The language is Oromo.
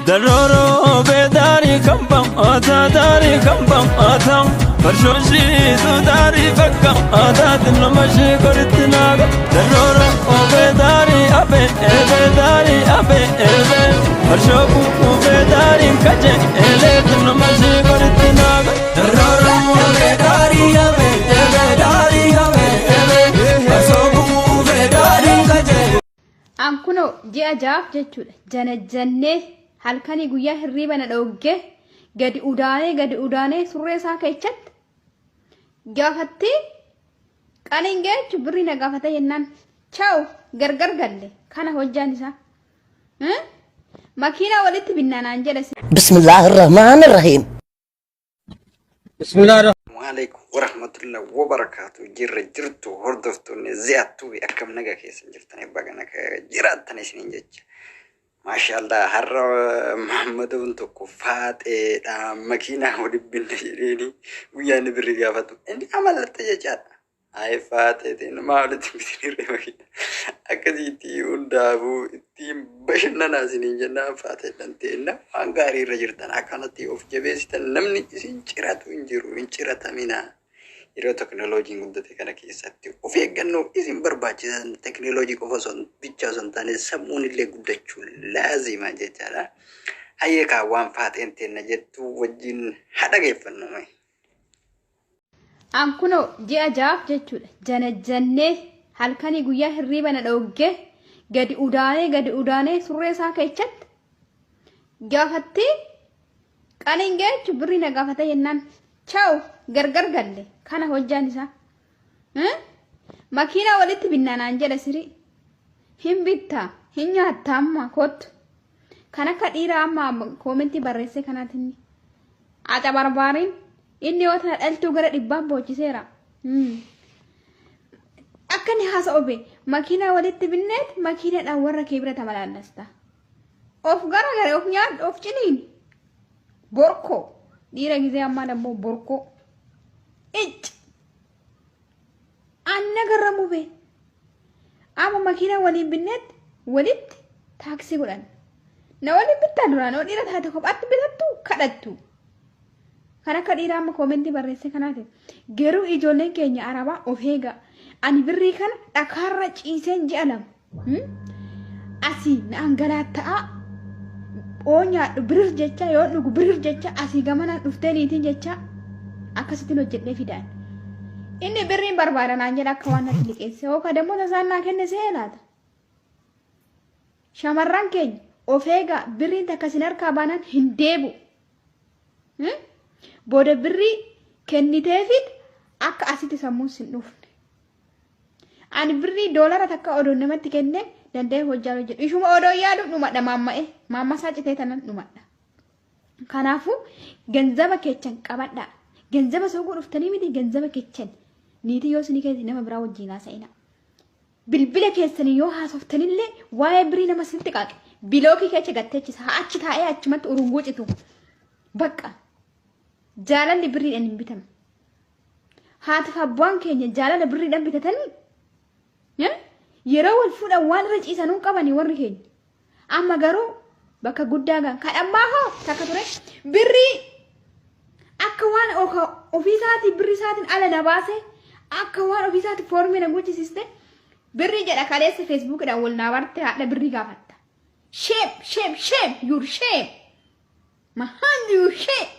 Darrooroo beedaarii kan ba'aataa daarii kan ba'aataa farshooshiitu daarii bakka aadaati nama ishee goritti naaga. Darrooroo beedaarii abee beedaarii abee ebee farshoo kuufee daarii kaje eleetu nama ishee goritti naaga. Darrooroo beedaarii abee beedaarii abee ebee farshoo kuufee daarii kaje. An kunoo ji'a ja'aaf jechuudha janajjannee halkanii guyyaa hirriiba na dhoogge gadi udaanee gadi udaanee surree isaa keechatti gaafatti qaniin geechu birrii na gaafate jennaan chaw gargar galle kana hojjaan isaa makiinaa walitti binnaa naan jedhe. بسم الله الرحمن الرحيم. Waalaikum warahmatullahi wabarakaatu. Jirra jirtu, hordoftoonni zi'attuu akkam naga keessan jirtan? Baga naga jiraattan isiniin jecha. Maashaallah, har'a Mahammadoon tokko faaxeedha makiinaa walibbinna jedheeni guyyaa inni birri gaafatu inni amalatta jechaadha. Ayi faaxeetiin maa walitti bitinirre makiinaa akkasiitti? Hundaafuu ittiin bashannanaa isiniin jennaan. Faaxeedhaan ta'enna waan gaarii irra jirtan, akkanatti of jabeessitan namni isin ciratu hin jiru, hin cirataminaa. Yeroo teknooloojiin guddate kana keessatti of eeggannoo isin barbaachisan, teknooloojii qofa osoo bichaa osoo hin taane sammuun illee guddachuu laazima jechaadha. Hayyee kaa, waan faaxeen teenna jettu wajjin haa dhageeffannu. An kunoo ji'a ja'aaf jechuudha janajjannee halkanii guyyaa hirriiba na dhoogge gadi udaanee gadi udaanee surree isaa keechatti gaafatti qaniin geechu birrii na gaafate jennaan chaw gargar galle kana hojjaan isaa. Makiinaa walitti binnaa naan jedhe. Sirii hin bittaa hin nyaattaa amma kottu kan akka dhiiraa amma koomentii barreessee kanaatiin aca barbaariin inni yoo tana dhaltuu gara dhibbaa boochiseera. Akka inni haasa'u be makiinaa walitti binneet makiinaadhaan warra kee bira tamalaallasta. Of gara gara of nyaadhu, of ciniin. Borkoo dhiira gizee ammaa dammoo borkoo. Icci. Anna garramuu be. Amma makiinaa waliin binneet walitti taaksii godhan. Na waliin bittaa duraan yoo dhiira taate kophaatti bitattu kadhattu. Kan akka dhiiraa amma koomentii barreesse kanaati. Garuu ijoolleen keenya arabaa of eega. Ani birrii kana dhakaarra ciiseen ji'a 2. Asii na angalaatta'aa. Oo nyaadhu birir jecha, yoo dhugu birir jecha, asii gamanaan dhuftee niitiin jecha akkasittiin hojjedhee fidaan. Inni birriin barbaada naan jedha akka waan natti liqeesse. Hoo kadammoo tasaan naa kenne see laata? Shamarran keenya of eegaa, birriin takka isin harkaa baanaan hin deebi'u. Booda birrii kenniteefit akka asitti sammuun sin dhufne. Ani birrii doolara takka odoo namatti kenne danda'ee hojjaa hojjedhu. Ishuma odoo yaadu dhumadha maamma'e. Maammasaa citee tanan dhumadha. Kanaafuu ganzaba keechan qabadhaa. Ganzaba sooguu dhuftanii miti, ganzaba keechan. Niitii yoo isinii kennite nama biraa wajjin haasa'ina. Bilbila keessanii yoo haasoftanillee waa'ee birii nama isinitti qaaqe. Bilookii keessa gatteechisa. Haa achi taa'ee achumatti urunguu citu. Bakka jaalalli birriidhaan hin bitamu. Haatiif abbaan keenya jaalala birriidhaan bitatanii yeroo wal fuudhan waan irra ciisanuu qabanii warri keenya. Amma garuu bakka guddaa gaan kan ammaa hoo takka ture birrii akka waan ofii isaatii birrii isaatiin ala na baase, akka waan ofii isaatii foormii na guuchisiiste birrii jedha. Kaleessa feesbuukidhaan wal naa barte, haadha birrii gaafatta. Shame, shame, shame, your shame. Mahaan you shame.